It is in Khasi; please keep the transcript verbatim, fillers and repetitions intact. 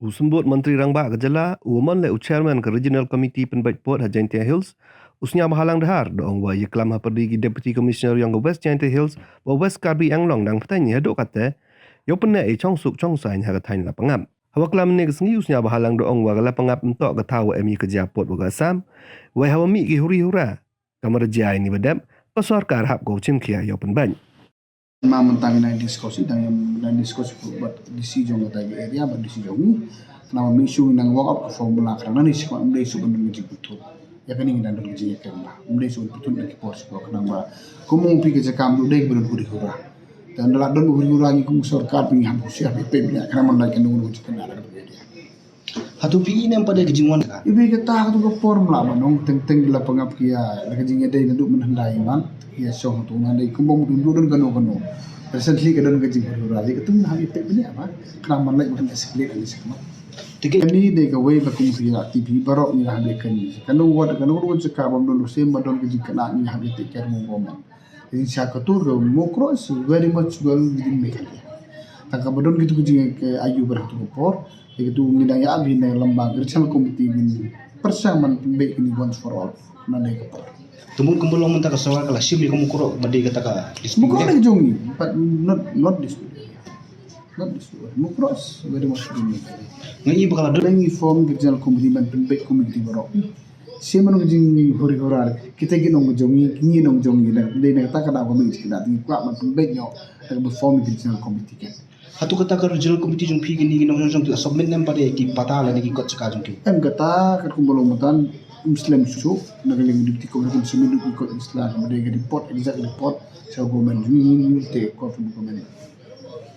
U Symbud Myntri Rangbah ka jylla, u Wamon leh u Chairman ka Regional Committee pynbeit pud ha Jaintia Hills, u Sniawbhalang Dhar, da ong wa ïaklam hapyrdi ki Deputy Commissioner yong ka West Jaintia Hills wa West Karbi Anglong dang pteng ïa haduh kate ïoh pynneh ïa chongsuk chongsaiñ ha ka thaiñ Lapangap. Hawa klam ne ka sngi u Sniawbhalang da ong wa ka Lapangap ym toh ka thaw wa em ïa ka jia pud wa ka Assam, wei hawa mih ki huri hura ka marjia ïa ni ba dep, ka sorkar hap ko chimkhia ïoh pynbeit. Ma mynta ngi dang discuss, dang ngi dang discuss bad D C jong ka area bad D C jong ngi. Khnang ba mih shuh ngi nang work out ka formula khnang nang ïa shu ban dei shu ban dei jingpyntut. Ïa kane ngi dang don ka jingïakynduh. Ym dei shu ban pyntut na ki por shu khnang ba kum u phi ka jaka ym dei ba don huri hura. Te ynda la don huri hura ngi kum sorkar phi ngi hap husiar phi phi ngi khnang ban dei kano kano jingkynduh la ka area. Hato phi i ne em pat de ka jingwan ka? Ibi kata ka tu ka por mla ba nong teng teng ki Lapangap ki ïa la ka jingïadei naduh mynhyndai man ki ïa shong tu nga dei kum bym dei don kano kano. Recently ka don ka jinghuri hura ka tu nga ha ïa pek bniah ba khnang ban leit ban escalate ni sakma. Te ka ni dei ka wei ba kum phi ïa T V baroh ngi ha ïa kani kano wat kano wat jaka bym don rusim ba don ka jingkynduh ngi ha ïa pek ker mo bom. Jingshah ka tur ka Mukroh is very much well within Meghalaya. Tang kaba don kitu ki jing ke ayu ber hatu ka por, kitu ngi dang ïa abi na lamba ka regional committee ngin pyrshang ban pynbeit kini once for all. Na dei ka por. Te mut kumba long mynta ka sorkar ka la shim ïa ka Mukroh ba dei kata ka dispute. Mukroh ne ka jong ngi, but not, not dispute. Not dispute. Mukroh is very much within Meghalaya. Nga i ba ka la don. Ngi form ka regional committee ban pynbeit committee baroh. Sien ban ka jinghuri hura kita ki nong jong ngi, ki ngi nong jong ngi, dei na kata ka daw ka mih ka da ngi kwah ban pynbeit ñiuh da ka perform ki regional committee ka. Hato kata ka regional committee jong phi ki ni ki nong jong jong ki la submit ne em pat de ki pata lane ki kot jaka jong ki? Em kata ka kumba long mynta ym slem shuh na ka liang deputy commissioner kum submit ki kot isla ka dei ka report, exact report sha government jong ngi, ngi te kot government.